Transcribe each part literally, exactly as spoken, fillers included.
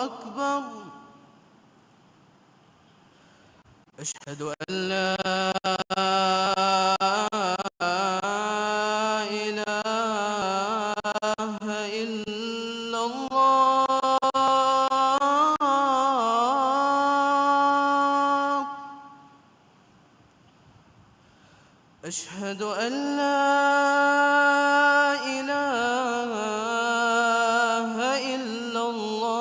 أكبر. أشهد أن لا إله إلا الله. أشهد أن لا إله إلا الله.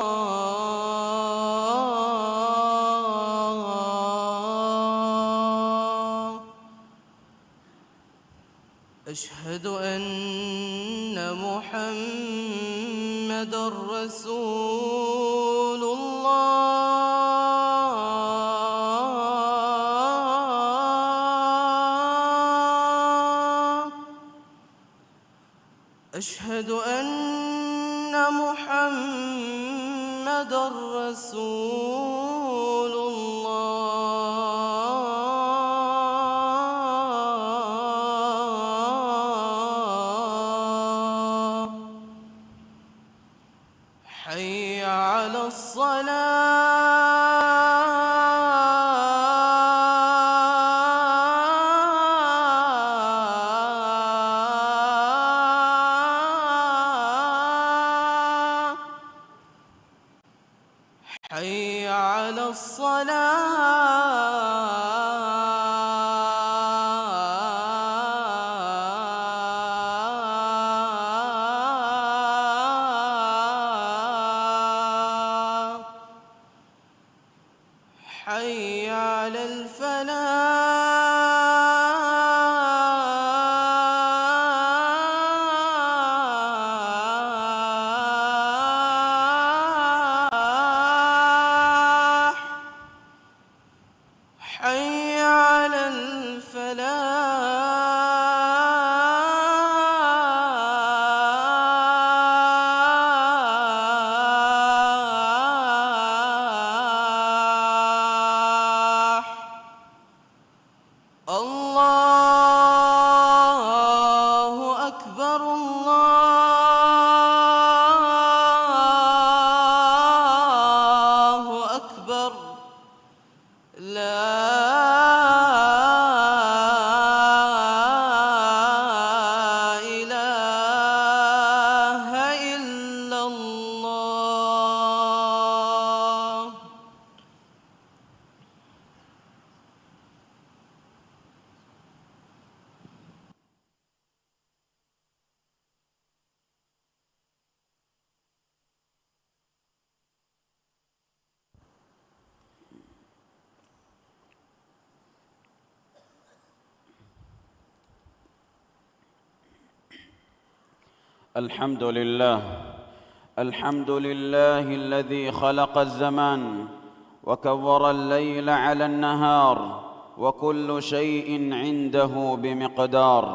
أشهد أن محمدا رسول الله. أشهد أن محمدا رسول الله. حي على الصلاة. حي على الصلاة. حي على الفلاح. حي على الفلاح. الله أكبر، الله أكبر. لا إله إلا الله. الحمد لله. الحمد لله الذي خلق الزمان وكور الليل على النهار، وكل شيء عنده بمقدار،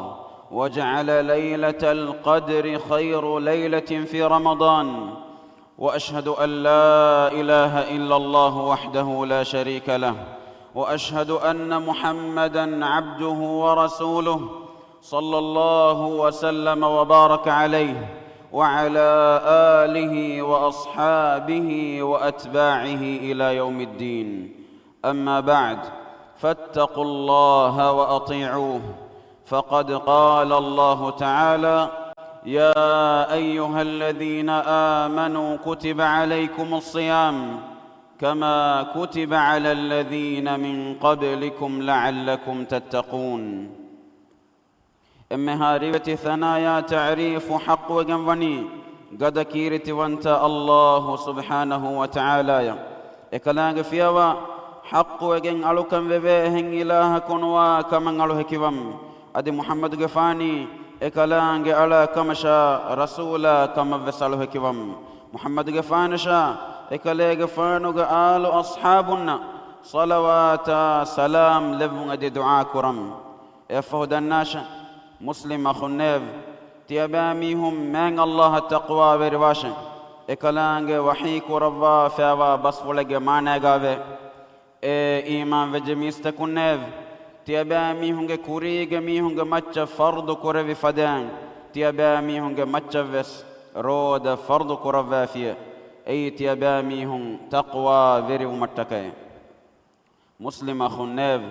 وجعل ليلة القدر خير ليلة في رمضان، وأشهد أن لا إله إلا الله وحده لا شريك له، وأشهد أن محمدا عبده ورسوله، صلى الله وسلم وبارك عليه وعلى آله وأصحابه وأتباعه إلى يوم الدين. أما بعد، فاتقوا الله وأطيعوه، فقد قال الله تعالى: يا أيها الذين آمنوا كتب عليكم الصيام كما كتب على الذين من قبلكم لعلكم تتقون. އެންމެހާ ރިވެތި ސަނާޔާ ތަޢުރީފު ޙައްޤުވެގެން ވަނީ ގަދަ ކީރިތިވަންތަ ﷲ ސުބްޙާނަހޫ ވަތަޢާލާޔަށް. އެކަލާނގެ ފިޔަވާ ޙައްޤުވެގެން އަޅުކަން ވެވޭ އެހެން އިލާހަކު ނުވާ ކަމަށް އަޅު ހެކިވަމް. އަދި މުޙައްމަދުގެފާނީ އެކަލާނގެ އަޅާ ކަމަށާ ރަސޫލާ ކަމަށް ވެސް އަޅު ހެކިވަމް. މުޙައްމަދުގެފާނަށާ އެކަލޭގެފާނުގެ އާލު އަޞްޙާބުންނަށް ޞަލަވާތާ ސަލާމް ލެއްވުން އެދި ދުޢާ ކުރަމް. އެއަށްފަހު ދަންނާށެ، މުސްލިމް އަޚުންނޭވެ! ތިޔަބައިމީހުން މާތް ﷲ އަށް ތަޤްވާވެރިވާށެ. އެކަލާނގެ ވަޙީ ކުރައްވާފައިވާ ބަސްފުޅެއްގެ މާނައިގާވޭ، އޭ އީމާންވެއްޖެ މީސްތަކުންނޭވެ! ތިޔަބައިމީހުންގެ ކުރީގެ މީހުންގެ މައްޗަށް ފަރުޟު ކުރެވި ފަދައިން، ތިޔަބައިމީހުންގެ މައްޗަށްވެސް ރޯދަ ފަރުޟު ކުރައްވައިފިއެވެ. އެއީ ތިޔަބައިމީހުން ތަޤްވާވެރިވުމަށްޓަކައި. މުސްލިމް އަޚުންނޭވެ!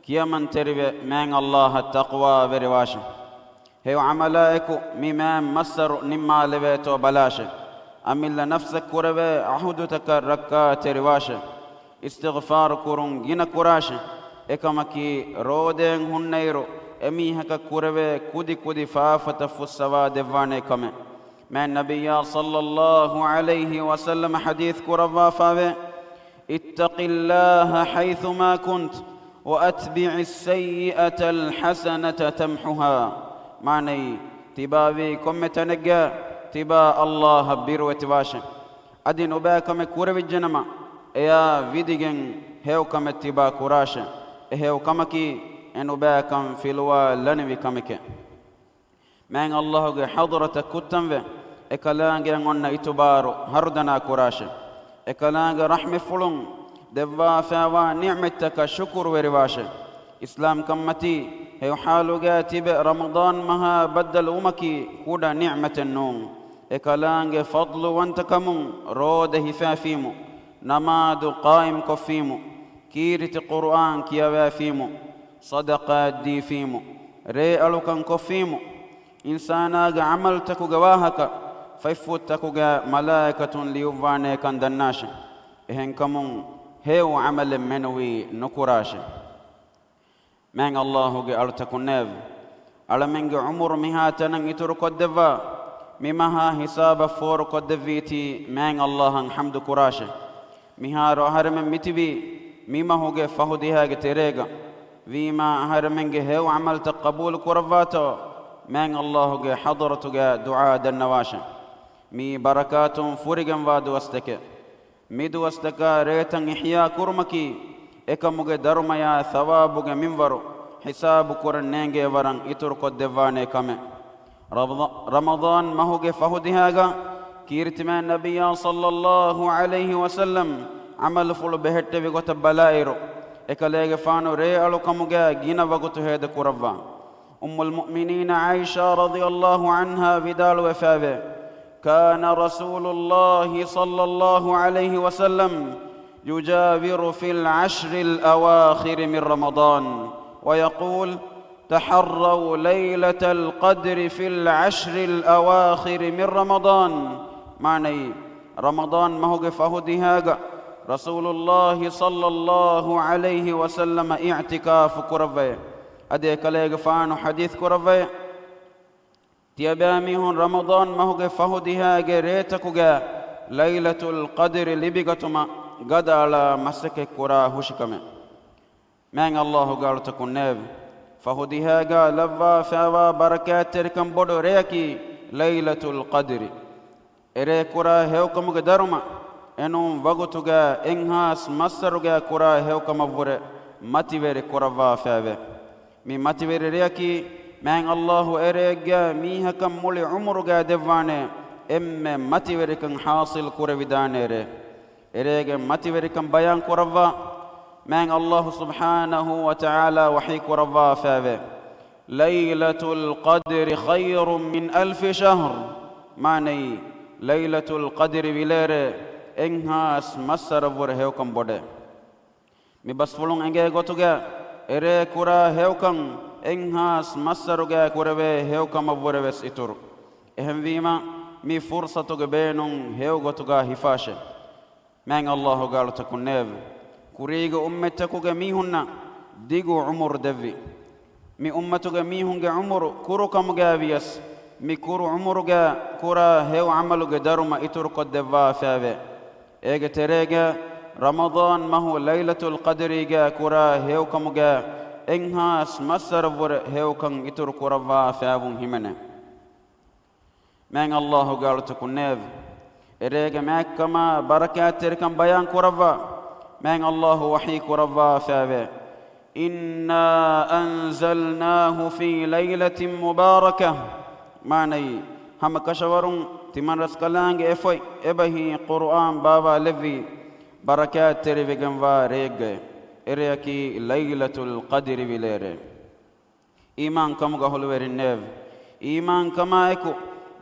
ކިޔަމަންތެރިވެ މާތް ﷲ އަށް ތަޤްވާވެރިވާށެ. ހެޔޮ ޢަމަލާއެކު މި މާތް މައްސަރު ނިންމާލެވޭތޯ ބަލާށެ. އަމިއްލަ ނަފްސަށް ކުރެވޭ ޢަހުދުތަކަށް ރައްކާތެރިވާށެ. އިސްތިޣްފާރު ކުރުން ގިނަ ކުރާށެ. އެކަމަކީ، ރޯދައިން ހުންނައިރު އެމީހަކަށް ކުރެވޭ ކުދި ކުދި ފާފަތައް ފުއްސަވާ ދެއްވާނޭ ކަމެއް. މާތް ނަބިއްޔާ ޞައްލައްލާހު ޢަލައިހި ވަސައްލަމަ ޙަދީޘް ކުރައްވާފައިވޭ، اتق الله حيثما كنت وأتبع السيئة الحسنة تمحها. މާނައީ، ތިބާވީ ކޮންމެ ތަނެއްގަ ތިބާ ﷲ އަށް ބިރުވެތިވާށެ. އަދި ނުބައި ކަމެއް ކުރެވިއްޖެނަމަ، އެޔާ ވިދިގެން ހެޔޮ ކަމެއް ތިބާ ކުރާށެ. އެ ހެޔޮ ކަމަކީ، އެ ނުބައި ކަން ފިލުވާލަނިވި ކަމެކެ. މާތް ﷲ ގެ ޙަޟްރަތަށް ކުއްތަންވެ، އެކަލާނގެއަށް އޮންނަ އިތުބާރު ހަރުދަނާ ކުރާށެ. އެކަލާނގެ ރަޙްމަތްފުޅުން ދެއްވާފައިވާ ނިޢުމަތްތަކަށް ޝުކުރުވެރިވާށެ. އިސްލާމްކަންމަތީ ހެޔޮ ޙާލުގައި ތިބެ ރަމަޟާން މަހާ ބައްދަލުވުމަކީ ކުޑަ ނިޢުމަތެއް ނޫން. އެކަލާނގެ ފަޟްލުވަންތަކަމުން ރޯދަ ހިފާފީމު، ނަމާދު ޤާއިމްކޮށްފީމު، ކީރިތި ޤުރުއާން ކިޔަވައިފީމު، ޞަދަޤާތް ދީފީމު، ރޭއަޅުކަން ކޮށްފީމު، އިންސާނާގެ ޢަމަލުތަކުގެ ވާހަކަ ފަތްފުށްތަކުގައި މަލާއިކަތުން ލިޔުއްވާނޭކަން ދަންނާށެ. އެހެންކަމުން ހެޔޮ ޢަމަލެއް މެނުވީ ނުކުރާށެ. މާތް ﷲ ގެ އަޅުތަކުންނޭވެ! އަޅަމެންގެ ޢުމުރު މިހާ ތަނަށް އިތުރުކޮށްދެއްވާ، މި މަހާ ހިސާބަށް ފޯރުކޮށްދެއްވީތީ މާތް ﷲ އަށް ޙަމްދު ކުރާށެ. މިހާރު އަހަރެމެން މިތިބީ މި މަހުގެ ފަހު ދިހައިގެ ތެރޭގަ. ވީމާ އަހަރެމެންގެ ހެޔޮ ޢަމަލުތައް ޤަބޫލު ކުރައްވާތޯ، މާތް ﷲ ގެ ޙަޟްރަތުގައި ދުޢާ ދަންނަވާށެ. މިއީ ބަރަކާތުން ފުރިގެންވާ ދުވަސްތަކެއް. މި ދުވަސްތަކާ ރޭތައް އިޙްޔާ ކުރުމަކީ، އެކަމުގެ ދަރުމަޔާ ޘަވާބުގެ މިންވަރު ޙިސާބު ކުރަން ނޭނގޭ ވަރަށް އިތުރުކޮށްދެއްވާނޭ ކަމެއް. ރަމަޟ-، ރަމަޟާން މަހުގެ ފަހު ދިހައިގަ ކީރިތިމާތް ނަބިއްޔާ ޞައްލައްލާހު ޢަލައިހި ވަސައްލަމް ޢަމަލުފުޅު ބެހެއްޓެވި ގޮތަށް ބަލާއިރު، އެކަލޭގެފާނު ރޭއަޅުކަމުގައި ގިނަ ވަގުތު ހޭދަ ކުރައްވާ. އުއްމުލް މުއުމިނީނަ ޢާއިޝާ ރަޟިޔައްލާހު ޢަންހާ ވިދާޅުވެފައިވޭ، كان رسول الله صلى الله عليه وسلم يجاور في العشر الأواخر من رمضان ويقول، تحروا ليلة القدر في العشر الأواخر من رمضان. މާނައީ، ރަމަޟާން މަހުގެ ފަހު ދިހައިގަ ރަސޫލުﷲ ޞައްލައްލާހު ޢަލައިހި ވަސައްލަމަ އިޢްތިކާފު ކުރައްވައޭ. އަދި އެކަލޭގެފާނު ޙަދީޘް ކުރައްވައޭ، ތިޔަބައިމީހުން ރަމަޟާން މަހުގެ ފަހު ދިހައިގެ ރޭތަކުގައި ލައިލަތުލް ޤަދްރި ލިބިގަތުމަށް ގަދައަޅާ މަސައްކަތް ކުރާ ހުށިކަމެއް. މާތް ﷲ ގެ އަޅުތަކުންނޭވެ! ފަހު ދިހައިގަ ލައްވާފައިވާ ބަރަކާތްތެރިކަން ބޮޑު ރެޔަކީ ލައިލަތުލް ޤަދްރި. އެރޭ ކުރާ ހެޔޮކަމުގެ ދަރުމަ، އެނޫން ވަގުތުގައި އެއްހާސް މައްސަރުގައި ކުރާ ހެޔޮކަމަށްވުރެ މަތިވެރި ކުރައްވާފައިވޭ. މި މަތިވެރި ރެޔަކީ، މާތް ﷲ އެރެއެއްގައި މީހަކަށް މުޅި ޢުމުރުގައި ދެއްވާނޭ އެންމެ މަތިވެރިކަން ޙާޞިލް ކުރެވިދާނޭ ރޭ. އެރޭގެ މަތިވެރިކަން ބަޔާން ކުރައްވާ، މާތް ﷲ ސުބްޙާނަހޫ ވަތަޢާލާ ވަޙީ ކުރައްވާފައިވޭ، ليلة القدر خير من ألف شهر. މާނައީ، ލައިލަތުލް ޤަދްރި ވިލޭރޭ އެއްހާސް މައްސަރަށްވުރެ ހެޔޮކަން ބޮޑޭ. މި ބަސްފުޅުން އެނގޭ ގޮތުގަ، އެރޭ ކުރާ ހެޔޮކަން އެއްހާސް މައްސަރުގައި ކުރެވޭ ހެޔޮކަމަށްވުރެ ވެސް އިތުރު. އެހެންވީމަ، މި ފުރުޞަތުގެ ބޭނުން ހެޔޮ ގޮތުގަ ހިފާށޭ. މާތް ﷲ ގެ އަޅުތަކުންނޭވެ! ކުރީގެ އުއްމަތްތަކުގެ މީހުންނަށް ދިގު ޢުމުރު ދެއްވި. މި އުއްމަތުގެ މީހުންގެ ޢުމުރު ކުރުކަމުގައި ވިޔަސް، މި ކުރު ޢުމުރުގަ ކުރާ ހެޔޮ ޢަމަލުގެ ދަރުމަ އިތުރުކޮށްދެއްވާފައިވޭ. އޭގެ ތެރޭގަ ރަމަޟާން މަހު ލައިލަތުލް ޤަދްރީގަ ކުރާ ހެޔޮކަމުގަ އެއްހާސް މައްސަރަށްވުރެ ހެޔޮކަން އިތުރު ކުރައްވާފައިވުން ހިމެނޭ. މާތް ﷲ ގެ އަޅުތަކުންނޭވެ! އެރޭގެ މާތްކަމާ ބަރަކާތްތެރިކަން ބަޔާން ކުރައްވާ، މާތް ﷲ ވަޙީ ކުރައްވާފައިވޭ، إنا أنزلناه في ليلة مباركة. މާނައީ، ހަމަ ކަށަވަރުން ތިމަންރަސްކަލާނގެ އެފޮތް އެބަހީ ޤުރުއާން ބާވާލެއްވީ ބަރަކާތްތެރިވެގެންވާ ރެއެއްގައި. އެރެއަކީ ލައިލަތުލް ޤަދްރި ވިލޭރޭ. އީމާންކަމުގަ ހުލުވެރިންނޭވެ! އީމާންކަމާއެކު،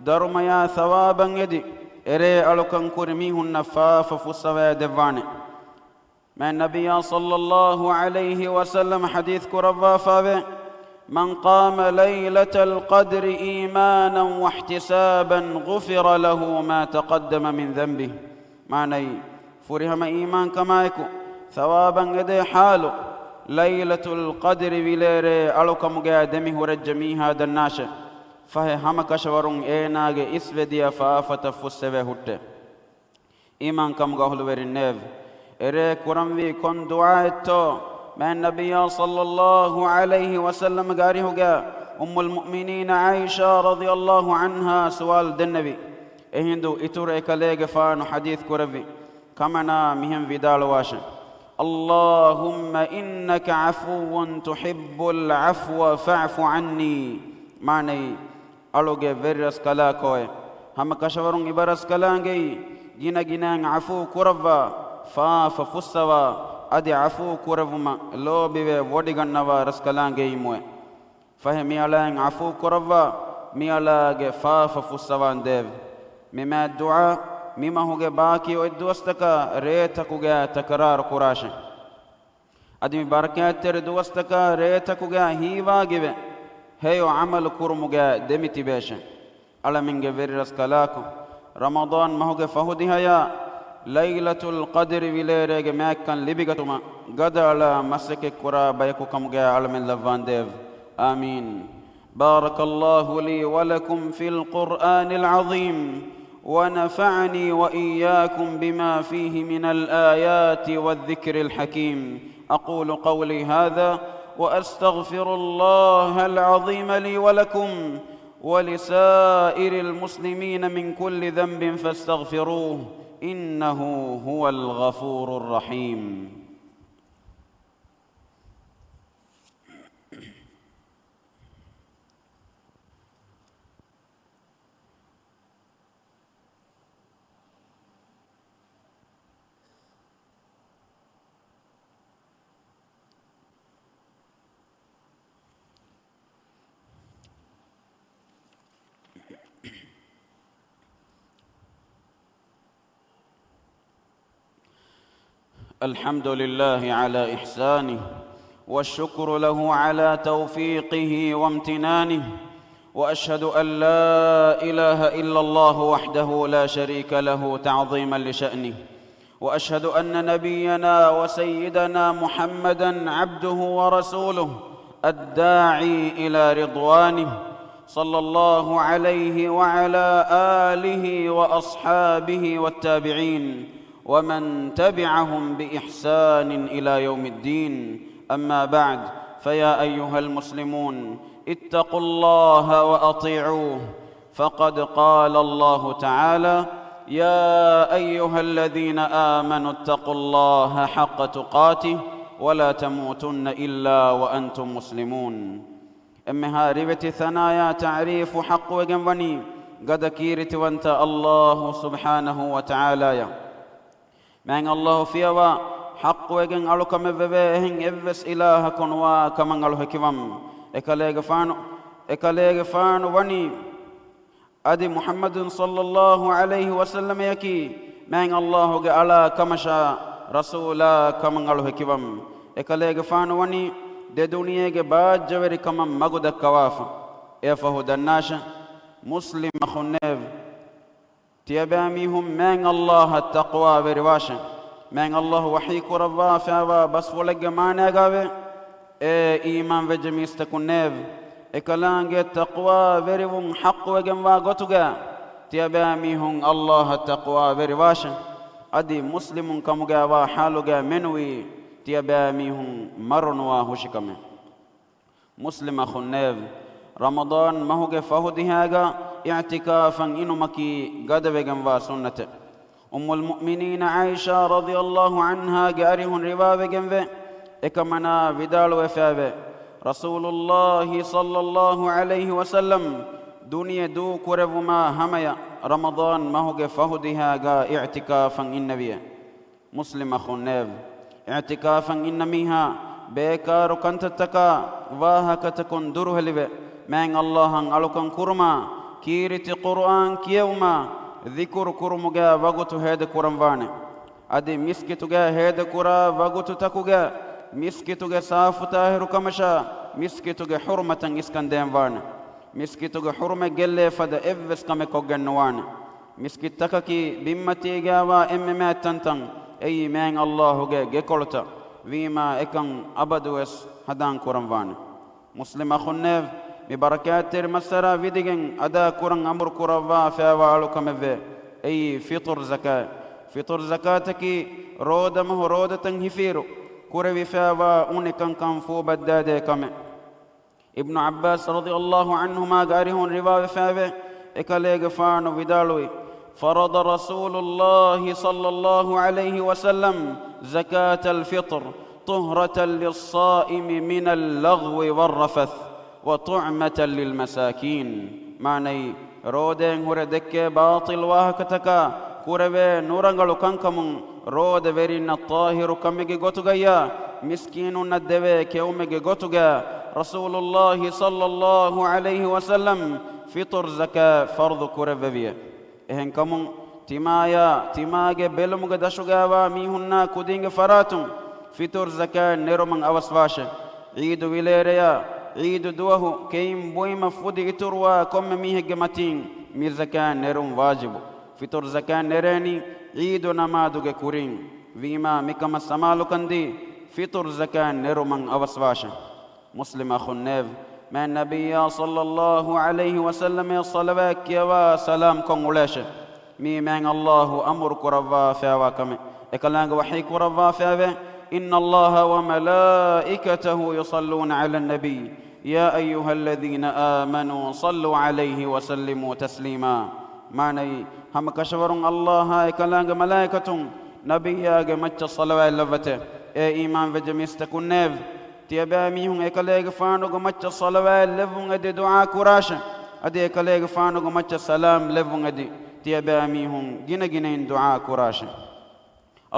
ދަރުމަޔާ ޘަވާބަށް އެދި، އެރޭ އަޅުކަން ކުރި މީހުންނަށް ފާފަ ފުއްސަވައިދެއްވާނެ. މާތް ނަބިއްޔާ ޞައްލައްލާހު ޢަލައިހި ވަސައްލަމަ ޙަދީޘް ކުރައްވާފައިވޭ، من قام ليلة القدر إيمانا واحتسابا غفر له ما تقدم من ذنبه. މާނައީ، ފުރިހަމަ އީމާންކަމާއެކު، ޘަވާބަށް އެދޭ ޙާލު، ލައިލަތުލް ޤަދްރި ވިލޭރޭ އަޅުކަމުގައި ދެމި ހުރެއްޖެ މީހާ ދަންނާށޭ. ފަހެ ހަމަ ކަށަވަރުން އޭނާގެ އިސްވެދިޔަ ފާފަތައް ފުއްސެވޭ ހުއްޓޭ. އީމާންކަމުގެ އަހުލުވެރިންނޭވެ! އެރޭ ކުރަންވީ ކޮން ދުޢާއެއްތޯ؟ މާތް ނަބިއްޔާ ޞައްލައްލާހު ޢަލައިހި ވަސައްލަމަގެ އަރިހުގަ އުއްމުލް މުއުމިނީނަ ޢާއިޝާ ރަޟިޔައްލާހު ޢަންހާ ސުވާލު ދެންނެވި. އެހިނދު އިތުރު އެކަލޭގެފާނު ޙަދީޘް ކުރެއްވި ކަމަނާ މިހެން ވިދާޅުވާށެ. اللهم إنك عفو تحب العفو فاعف عني. މާނައީ، އަޅުގެ ވެރިރަސްކަލާކޯއެ! ހަމަ ކަށަވަރުން އިބަރަސްކަލާނގެއީ، ގިނަ ގިނައިން ޢަފޫ ކުރައްވާ، ފާފަ ފުއްސަވާ، އަދި ޢަފޫ ކުރެއްވުމަށް ލޯބިވެ ވޮޑިގަންނަވާ ރަސްކަލާނގެއީމުއެ. ފަހެ މިއަޅާއިން ޢަފޫ ކުރައްވާ، މިއަޅާގެ ފާފަ ފުއްސަވާނދޭވެ. މި މާތް ދުޢާ މި މަހުގެ ބާކީ އޮތް ދުވަސްތަކާ ރޭތަކުގައި ތަކަރާރު ކުރާށެ. އަދި މި ބަރަކާތްތެރި ދުވަސްތަކާ ރޭތަކުގައި ހީވާގިވެ، ހެޔޮ ޢަމަލު ކުރުމުގައި ދެމިތިބޭށެ. އަޅަމެންގެ ވެރިރަސްކަލާކޮ، ރަމަޟާން މަހުގެ ފަހު ދިހަޔާ ލައިލަތުލް ޤަދްރި ވިލޭރޭގެ މާތްކަން ލިބިގަތުމަށް ގަދައަޅާ މަސައްކަތްކުރާ ބަޔަކު ކަމުގައި އަޅަމެން ލައްވާނދޭވެ. އާމީން. بارك الله لي ولكم في القرآن العظيم، ونفعني وإياكم بما فيه من الآيات والذكر الحكيم. أقول قولي هذا وأستغفر الله العظيم لي ولكم ولسائر المسلمين من كل ذنب فاستغفروه، إنه هو الغفور الرحيم. الحمد لله على إحسانه، والشكر له على توفيقه وامتنانه، وأشهد أن لا إله إلا الله وحده لا شريك له تعظيما لشأنه، وأشهد أن نبينا وسيدنا محمدا عبده ورسوله الداعي إلى رضوانه، صلى الله عليه وعلى آله وأصحابه والتابعين ومن تبعهم بإحسان إلى يوم الدين. أما بعد، فيا أيها المسلمون، اتقوا الله وأطيعوه، فقد قال الله تعالى: يا أيها الذين آمنوا اتقوا الله حق تقاته ولا تموتن إلا وأنتم مسلمون. އެންމެހާ ރިވެތި ސަނާޔާ ތަޢުރީފު ޙައްޤުވެގެން ވަނީ ގަދަ ކީރިތިވަންތަ ﷲ ސުބްޙާނަހޫ ވަތަޢާލާޔަށް. މާތް ﷲ ފިޔަވާ، ޙައްޤުވެގެން އަޅުކަމެއް ވެވޭ އެހެން އެއްވެސް އިލާހަކު ނުވާ ކަމަށް އަޅު ހެކިވަމުން، އެކަލޭގެފާނު، އެކަލޭގެފާނު ވަނީ އަދި މުޙައްމަދު ޞައްލައްލާހު ޢަލައިހި ވަސައްލަމަޔަކީ މާތް ﷲ ގެ އަޅާ ކަމަށާ ރަސޫލާ ކަމަށް އަޅު ހެކިވަމުން، އެކަލޭގެފާނު ވަނީ ދެ ދުނިޔޭގެ ބާއްޖަވެރިކަމަށް މަގު ދައްކަވާފަ. އެއަށްފަހު ދަންނާށެ، މުސްލިމް އަޚުންނޭވެ! ތިޔަބައިމީހުން މާތް ﷲ އަށް ތަޤްވާވެރިވާށެ. މާތް ﷲ ވަޙީ ކުރައްވާފައިވާ ބަސްފުޅެއްގެ މާނައިގައިވޭ، އޭ އީމާންވެއްޖެ މީސްތަކުންނޭވެ! އެކަލާނގެ ތަޤްވާވެރިވުން ޙައްޤުވެގެންވާ ގޮތުގައި، ތިޔަބައިމީހުން ﷲ އަށް ތަޤްވާވެރިވާށެ. އަދި މުސްލިމުން ކަމުގައިވާ ޙާލުގައި މެނުވީ، ތިޔަބައިމީހުން މަރުނުވާ ހުށިކަމެއް. މުސްލިމް އަޚުންނޭވެ! ރަމަޟާން މަހުގެ ފަހު ދިހައިގަ އިޢްތިކާފަށް އިނުމަކީ ގަދަވެގެންވާ ސުންނަތެއް. އުއްމުލް މުއުމިނީނަ ޢާއިޝާ ރަޟިޔައްލާހު ޢަންހާގެ އަރިހުން ރިވާވެގެންވޭ، އެކަމަނާ ވިދާޅުވެފައިވޭ، ރަސޫލުއްލާހި ޞައްލައްލާހު ޢަލައިހި ވަސައްލަމް ދުނިޔެ ދޫކުރެއްވުމާ ހަމަޔަށް ރަމަޟާން މަހުގެ ފަހު ދިހައިގަ އިޢްތިކާފަށް އިންނެވިއޭ. މުސްލިމް އަޚުންނޭވެ! އިޢްތިކާފަށް އިންނަ މީހާ ބޭކާރު ކަންތައްތަކާ ވާހަކަތަކުން ދުރުހެލިވެ، މާތް ﷲ އަށް އަޅުކަން ކުރުމާ، ކީރިތި ޤުރުއާން ކިޔެވުމާ، ޛިކުރު ކުރުމުގައި ވަގުތު ހޭދަކުރަންވާނެ. އަދި މިސްކިތުގައި ހޭދަކުރާ ވަގުތުތަކުގައި މިސްކިތުގެ ސާފުތާހިރުކަމަށާ މިސްކިތުގެ ޙުރުމަތަށް އިސްކަން ދޭންވާނެ. މިސްކިތުގެ ޙުރުމަތް ގެއްލޭ ފަދަ އެއްވެސް ކަމެއް ކޮށްގެން ނުވާނެ. މިސްކިތްތަކަކީ ބިންމަތީގައިވާ އެންމެ މާތް ތަންތަން. އެއީ މާތް ﷲ ގެ ގެކޮޅުތައް. ވީމާ އެކަން އަބަދުވެސް ހަނދާން ކުރަންވާނެ. މުސްލިމް އަޚުންނޭވެ! މި ބަރަކާތްތެރި މައްސަރާ ވިދިގެން އަދާ ކުރަން އަމުރު ކުރައްވާ ފައިވާ އަޅު ކަމެއްވޭ. އެއީ ފިޠުރު ޒަކާތް. ފިޠުރު ޒަކާތަކީ ރޯދަމަހު ރޯދަތައް ހިފިއިރު ކުރެވިފައިވާ އުނި ކަންކަން ފޫބައްދާދޭ ކަމެއް. އިބްނު ޢައްބާސް ރަޟިޔަﷲ ޢަންހުމާގެ އަރިހުން ރިވާވެފައިވޭ، އެކަލޭގެފާނު ވިދާޅުވި، فرض رسول الله صلى الله عليه وسلم زكاة الفطر طهرة للصائم من اللغو والرفث وطعمة للمساكين. މާނައީ، ރޯދައިން ހުރެ ދެއްކޭ ބާޠިލް ވާހަކަތަކާ ކުރެވޭ ނުރަނގަޅު ކަންކަމުން ރޯދަވެރިންނަށް ޠާހިރު ކަމެއްގެ ގޮތުގައްޔާ، މިސްކީނުންނަށް ދެވޭ ކެއުމެއްގެ ގޮތުގައި، ރަސޫލުﷲ ޞައްލަﷲ ޢަލައިހި ވަސައްލަމް ފިޠުރު ޒަކާތް ފަރުޟު ކުރެއްވެވިއެވެ. އެހެންކަމުން، ތިމާޔާ، ތިމާގެ ބެލުމުގެ ދަށުގައިވާ މީހުންނާ ކުދީންގެ ފަރާތުން ފިޠުރު ޒަކާތް ނެރުމަށް އަވަސްވާށެ. ޢީދު ވިލޭރެޔާ، ޢީދު ދުވަހު ކެއިން ބުއިމަށް ފުދި އިތުރުވާ ކޮންމެ މީހެއްގެ މަތީން މި ޒަކާތް ނެރުން ވާޖިބު. ފިޠުރު ޒަކާތް ނެރޭނީ ޢީދު ނަމާދުގެ ކުރިން. ވީމާ، މިކަމަށް ސަމާލުކަންދީ، ފިޠުރު ޒަކާތް ނެރުމަށް އަވަސްވާށެ. މުސްލިމް އަޚުންނޭވެ! މާތް ނަބިއްޔާ ޞައްލަﷲ ޢަލައިހި ވަސައްލަމަށް ޞަލަވާތް ކިޔަވާ ސަލާމް ކޮށް އުޅޭށެ. މީ މާތް ﷲ އަމުރު ކުރައްވާފައިވާ ކަމެއް. އެކަލާނގެ ވަޙީ ކުރައްވާފައިވޭ، إن الله وملائكته يصلون على النبي يا أيها الذين آمنوا صلوا عليه وسلموا تسليما. މާނައީ، ހަމަ ކަށަވަރުން ﷲ އާ އެކަލާނގެ މަލާއިކަތުން ނަބިއްޔާގެ މައްޗަށް ޞަލަވާތް ލައްވަތެ. އޭ އީމާންވެއްޖެ މީސްތަކުންނޭވެ! ތިޔަބައިމީހުން އެކަލޭގެފާނުގެ މައްޗަށް ޞަލަވާތް ލެއްވުން އެދި ދުޢާ ކުރާށެ. އަދި އެކަލޭގެފާނުގެ މައްޗަށް ސަލާމް ލެއްވުން އެދި ތިޔަބައިމީހުން ގިނަގިނައިން ދުޢާ ކުރާށެ.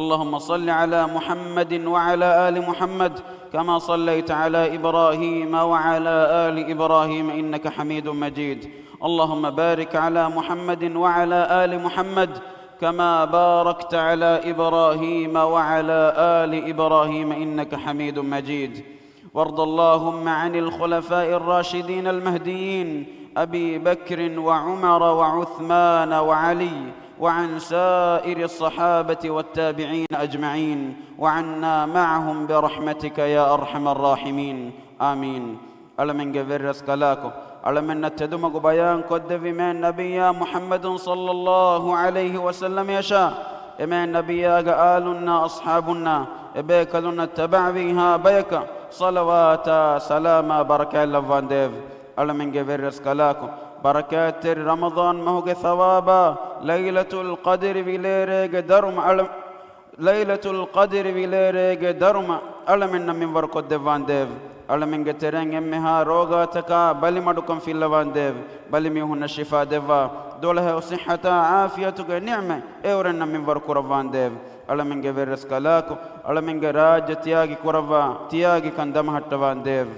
اللهم صل على محمد وعلى آل محمد كما صليت على إبراهيم وعلى آل إبراهيم إنك حميد مجيد. اللهم بارك على محمد وعلى آل محمد كما باركت على إبراهيم وعلى آل إبراهيم إنك حميد مجيد. وارض اللهم عن الخلفاء الراشدين المهديين أبي بكر وعمر وعثمان وعلي وعن سائر الصحابة والتابعين أجمعين وعنا معهم برحمتك يا أرحم الراحمين. آمين. އަޅަމެންގެ ވެރިރަސްކަލާކޮ، އަޅަމެންނަށް ތެދުމަގު ބަޔާން ކޮށްދެއްވި މާތް ނަބިއްޔާ މުޙައްމަދު ޞައްލައްލާހު ޢަލައިހި ވަސައްލަމަޔަށާ، އެ މާތް ނަބިއްޔާގެ އާލުންނާ އަޞްޙާބުންނާ އެބޭކަލުންނަށް ތަބަޢަވީހާ ބަޔަކަށް ޞަލަވާތާ ސަލާމާ ބަރަކާތް ލައްވާނދޭވެ. އަޅަމެންގެ ވެރިރަސްކަލާކޮ، ބަރަކާތްތެރި ރަމަޟާން މަހުގެ ޘަވާބާ، ލައިލަތުލް ޤަދްރި ވިލޭރޭގެ ދަރުމަ އަޅަ-، ލައިލަތުލް ޤަދްރި ވިލޭރޭގެ ދަރުމަ އަޅަމެންނަށް މިންވަރު ކޮށްދެއްވާނދޭވެ. އަޅަމެންގެ ތެރެއިން އެންމެހާ ރޯގާތަކާ ބަލިމަޑުކަން ފިއްލަވާނދޭވެ. ބަލިމީހުންނަށް ޝިފާ ދެއްވާ، ދުލަހެޔޮ ޞިއްޙަތާ ޢާފިޔަތުގެ ނިޢުމަތް އެއުރެންނަށް މިންވަރު ކުރައްވާނދޭވެ. އަޅަމެންގެ ވެރިރަސްކަލާކޮ، އަޅަމެންގެ ރާއްޖެ ތިޔާގި ކުރައްވާ، ތިޔާގިކަން ދަމަހައްޓަވާނދޭވެ.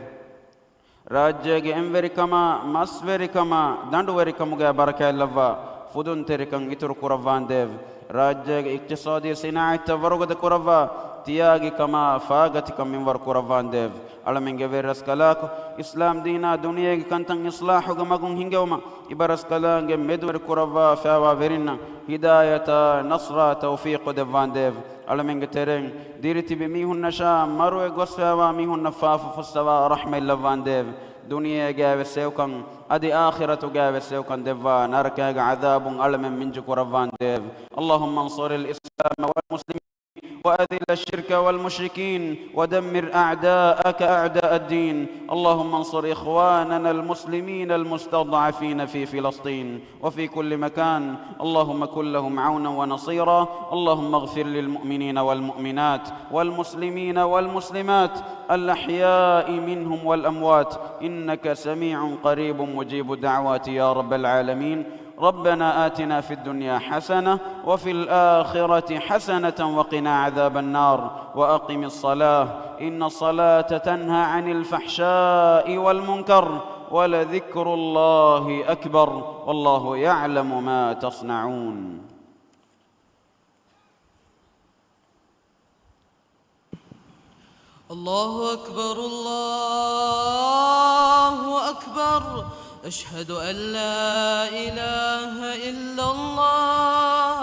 ރާއްޖޭގެ އެންވެރިކަމާ، މަސްވެރިކަމާ، ދަނޑުވެރިކަމުގައި ބަރަކާތްލައްވާ، ފުދުންތެރިކަން އިތުރު ކުރައްވާނދޭވެ. ރާއްޖޭގެ އިޤްތިޞާދީ ޞިނާޢަތްތައް ވަރުގަދަ ކުރައްވާ، ތިޔާގިކަމާ، ފާގަތިކަން މިންވަރު ކުރައްވާނދޭވެ. އަޅަމެންގެ ވެރިރަސްކަލާކޮ، އިސްލާމް ދީނާ ދުނިޔޭގެ ކަންތައް އިޞްލާޙުގެ މަގުން ހިނގެވުމަށް، އިބަރަސްކަލާނގެ މެދުވެރި ކުރައްވާ ފައިވާ ވެރިންނަށް ހިދާޔަތާ، ނަޞްރާ، ތައުފީޤު ދެއްވާނދޭވެ. އަޅަމެންގެ ތެރެއިން ދިރިތިބި މީހުންނަށާ މަރުވެ ގޮސްފައިވާ މީހުންނަށް ފާފަ ފުއްސަވާ ރަޙްމަތް ލައްވާނދޭވެ. ދުނިޔޭގައިވެސް ސެވުކަން، އަދި އާޚިރަތުގައިވެސް ސެވުކަން ދެއްވާ، ނަރަކައިގެ ޢަޛާބުން އަޅަމެން މިންޖު ކުރައްވާނދޭވެ. اللهم انصر الإسلام والمسلمين وأذل الشرك والمشركين ودمر أعداءك أعداء الدين. اللهم انصر إخواننا المسلمين المستضعفين في فلسطين وفي كل مكان. اللهم كن لهم عونا ونصيرا. اللهم اغفر للمؤمنين والمؤمنات والمسلمين والمسلمات الأحياء منهم والأموات إنك سميع قريب مجيب الدعوات يا رب العالمين. ربنا آتنا في الدنيا حسنة وفي الآخرة حسنة وقنا عذاب النار. وأقم الصلاة إن الصلاة تنهى عن الفحشاء والمنكر ولذكر الله أكبر، والله يعلم ما تصنعون. الله أكبر، الله أكبر. أشهد أن لا إله إلا الله.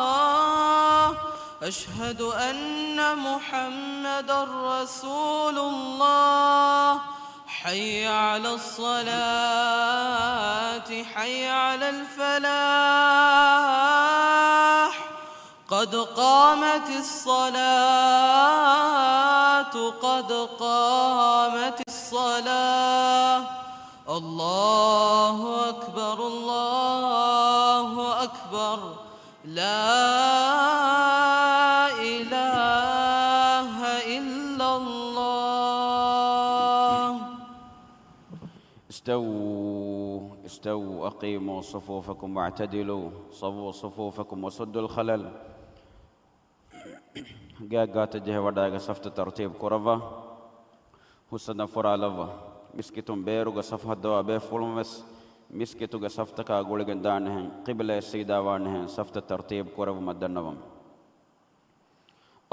أشهد أن محمدا رسول الله. حي على الصلاة، حي على الفلاح. قد قامت الصلاة، قد قامت الصلاة. الله أكبر، الله أكبر. لا إله إلا الله. استووا، استووا، أقيموا صفوفكم واعتدلوا، صوّوا صفوفكم وسدّوا الخلل. ގާތް ގާތަށް ޖެހި ވަޑައިގެން ސަފްތައް ތަރުތީބު ކުރައްވާ. ހުސްއަދަން ފުރާލައްވާ. މިސްކިތުން ބޭރުގަ ސަފު ހައްދަވާ ބޭފުޅުން ވެސް މިސްކިތުގެ ސަފްތަކާ ގުޅިގެން ދާނެހެން، ޤިބްލައަށް ސީދާވާނެހެން ސަފްތައް ތަރުތީބު ކުރެއްވުމަށް ދަންނަވަމު.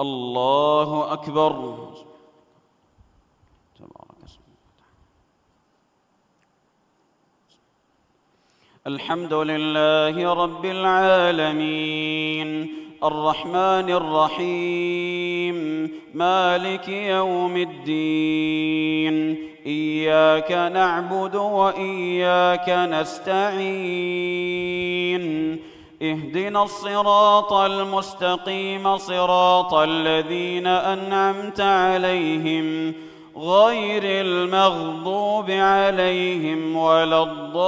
الله أكبر. تبارك اسمك. الحمد لله رب العالمين، الرحمن الرحيم، مالك يوم الدين، إياك نعبد وإياك نستعين، اهدنا الصراط المستقيم، صراط الذين أنعمت عليهم، غير المغضوب عليهم ولا الضالين.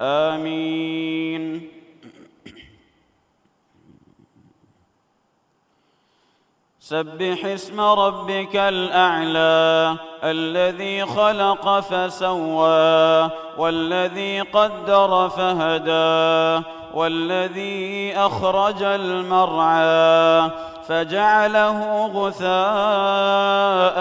آمين. سبح اسم ربك الأعلى، الذي خلق فسوى، والذي قدر فهدى، والذي أخرج المرعى، فجعله غثاء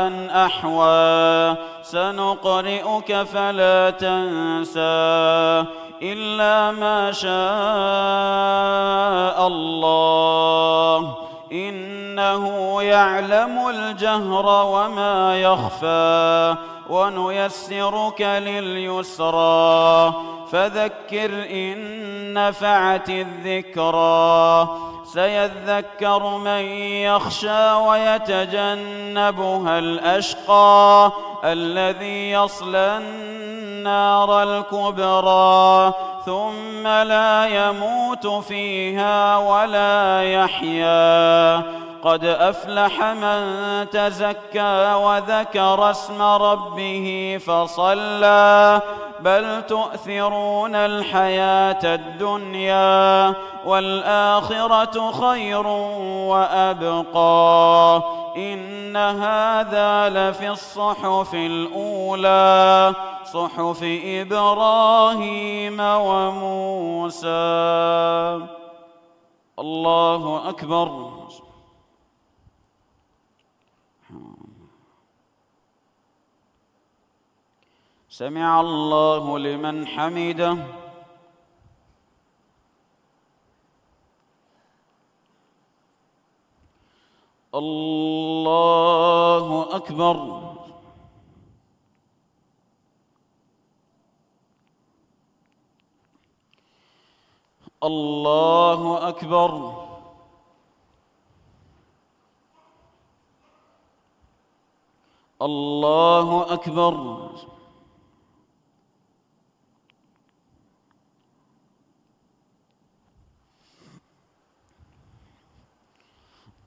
أحوى. سنقرئك فلا تنسى، إلا ما شاء الله، إنه يعلم الجهر وما يخفى، ونيسرك لليسرى، فذكر إن نفعت الذكرى، سيذكر من يخشى ويتجنبها الأشقى، الذي يصلى النار الكبرى، ثم لا يموت فيها ولا يحيا. قد أفلح من تزكى وذكر اسم ربه فصلى. بل تؤثرون الحياة الدنيا والآخرة خير وأبقى. إن هذا لفي الصحف الأولى، صحف إبراهيم وموسى. الله أكبر. سمع الله لمن حمده. الله أكبر. الله أكبر. الله أكبر.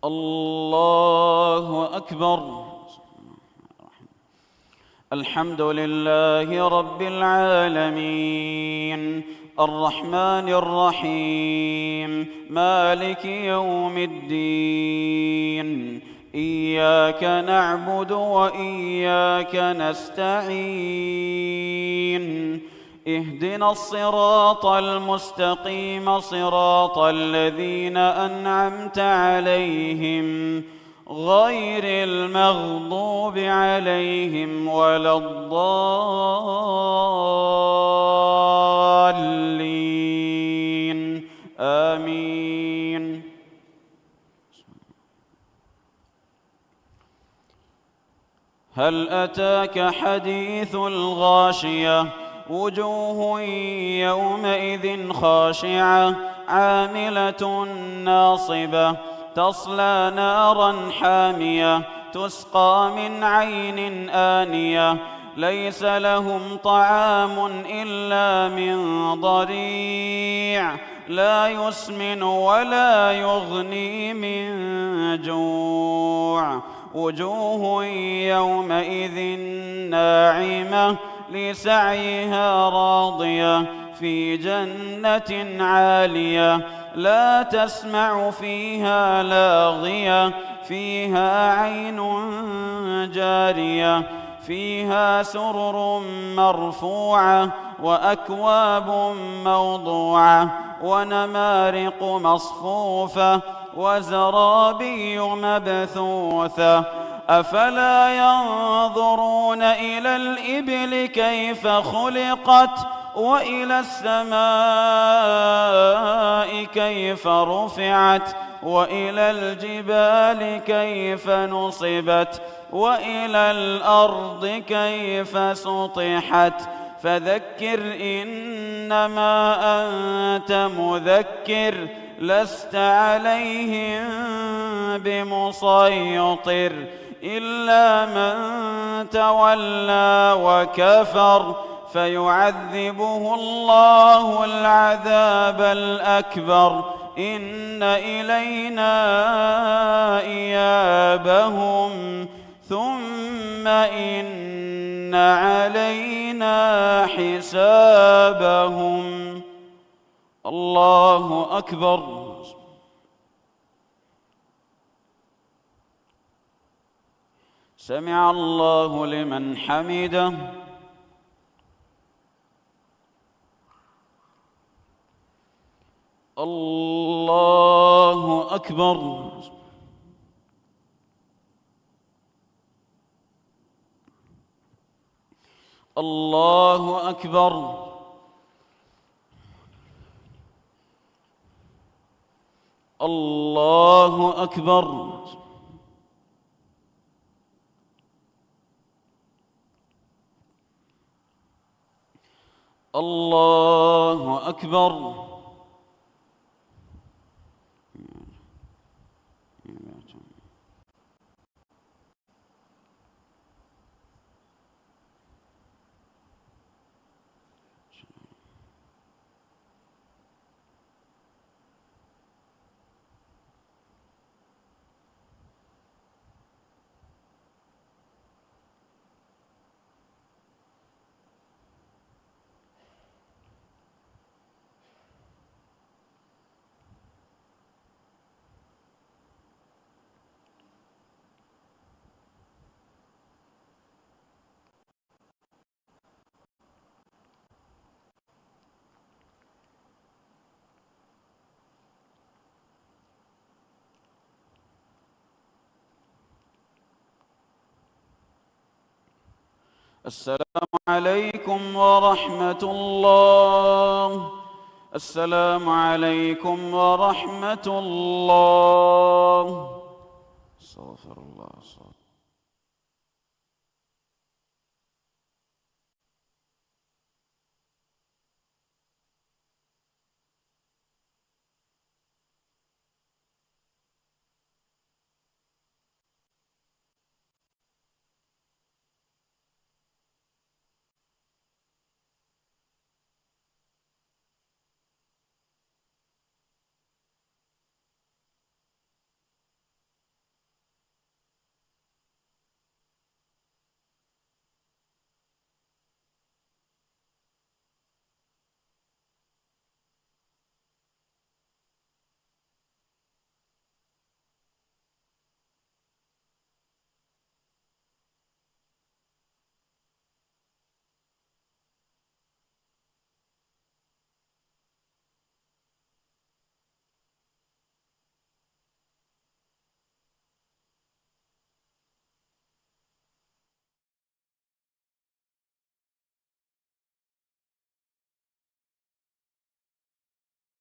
الله أكبر. الحمد لله رب العالمين، الرحمن الرحيم، مالك يوم الدين، إياك نعبد وإياك نستعين، اهدنا الصراط المستقيم، صراط الذين أنعمت عليهم، غير المغضوب عليهم ولا الضالين. آمين. هل أتاك حديث الغاشية؟ وجوه يومئذ خاشعة، عاملة ناصبة، تصلى نارا حامية، تسقى من عين آنية، ليس لهم طعام إلا من ضريع، لا يسمن ولا يغني من جوع. وجوه يومئذ ناعمة، لسعيها راضية، في جنة عالية، لا تسمع فيها لاغية، فيها عين جارية، فيها سرر مرفوعة، وأكواب موضوعة، ونمارق مصفوفة، وزرابي مبثوثة. أفلا ينظرون إلى الإبل كيف خلقت، وإلى السماء كيف رفعت، وإلى الجبال كيف نصبت، وإلى الأرض كيف سطحت. فذكر إنما أنت مذكر، لست عليهم بمسيطر، إلا من تولى وكفر، فيعذبه الله العذاب الأكبر، إن إلينا إيابهم، ثم إن علينا حسابهم. الله أكبر. سمع الله لمن حمده. الله أكبر. الله أكبر. الله أكبر. الله أكبر. السلام عليكم ورحمة الله. السلام عليكم ورحمة الله. استغفر الله.